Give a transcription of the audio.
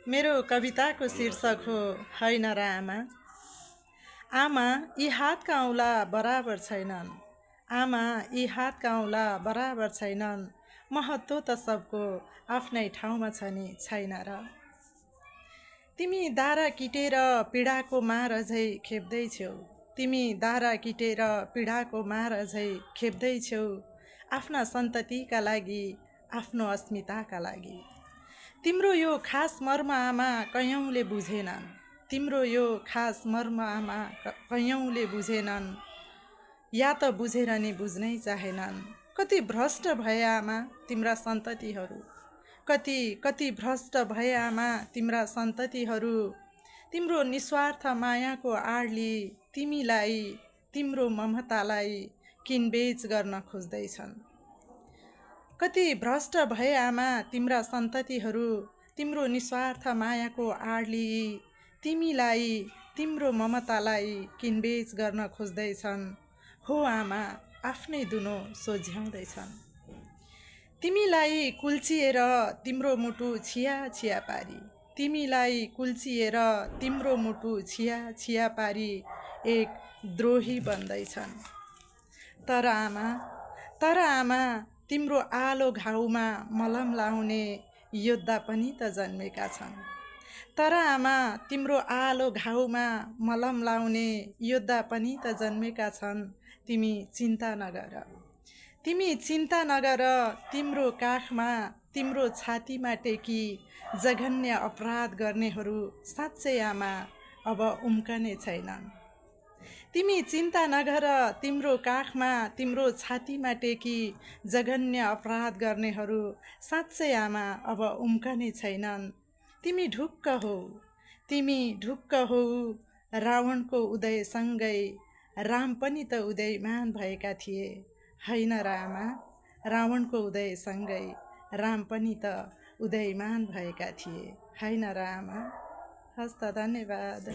मेरो कविताको शीर्षक हो हैन र आमा। आमा यी हातका औँला बराबर छैनन्। आमा यी हातका औँला बराबर छैनन्। महत्त्व त सबको आफ्नै ठाउँमा छ नि छैन र। तिमी दारा किटेर पीडाको मार झै खेप्दैछौ। तिमी दारा किटेर पीडाको मार झै खेप्दैछौ। आफ्ना सन्ततिका लागि, आफ्नो अस्मिताका लागि। तिम्रो यो खास मर्म आमा कैयौँले बुझेनन्। तिम्रो यो खास मर्म आमा कैयौँले बुझेनन्। या त बुझेर नि बुझ्नै चाहेनन्। कति भ्रष्ट भए आमा तिम्रा सन्ततिहरू। कति भ्रष्ट भए आमा तिम्रा सन्ततिहरू। तिम्रो निस्वार्थ मायाको आडली तिमीलाई, तिम्रो ममतालाई किनबेच गर्न खोज्दैछन्। कति भ्रष्ट भए आमा तिम्रा सन्ततिहरू। तिम्रो निस्वार्थ मायाको आडली तिमीलाई, तिम्रो ममतालाई किनबेच गर्न खोज्दैछन्। हो आमा आफ्नै दुनो सोझ्याउँदैछन्। तिमीलाई कुल्चिएर तिम्रो मुटु छिया छिया पारी। तिमीलाई कुल्चिएर तिम्रो मुटु छिया छिया पारी एक द्रोही बन्दैछन्। तर आमा तिम्रो आलो घाउमा मलम लाउने योद्धा पनि त जन्मेका छन्। तर आमा तिम्रो आलो घाउमा मलम लाउने योद्धा पनि त जन्मेका छन्। तिमी चिन्ता नगर। तिमी चिन्ता नगर। तिम्रो काखमा, तिम्रो छातीमा टेकी जघन्य अपराध गर्नेहरू साँच्चै आमा अब उम्कने छैनन्। तिमी चिन्ता नगर। तिम्रो काखमा, तिम्रो छातीमा टेकी जघन्य अपराध गर्नेहरू साँच्चै आमा अब उम्कने छैनन्। तिमी ढुक्क हौ। रावणको उदयसँगै राम पनि त उदयमान भएका थिए। हैन र आमा रावणको उदयसँगै राम पनि त उदयमान भएका थिए। हैन र आमा। हस्त धन्यवाद।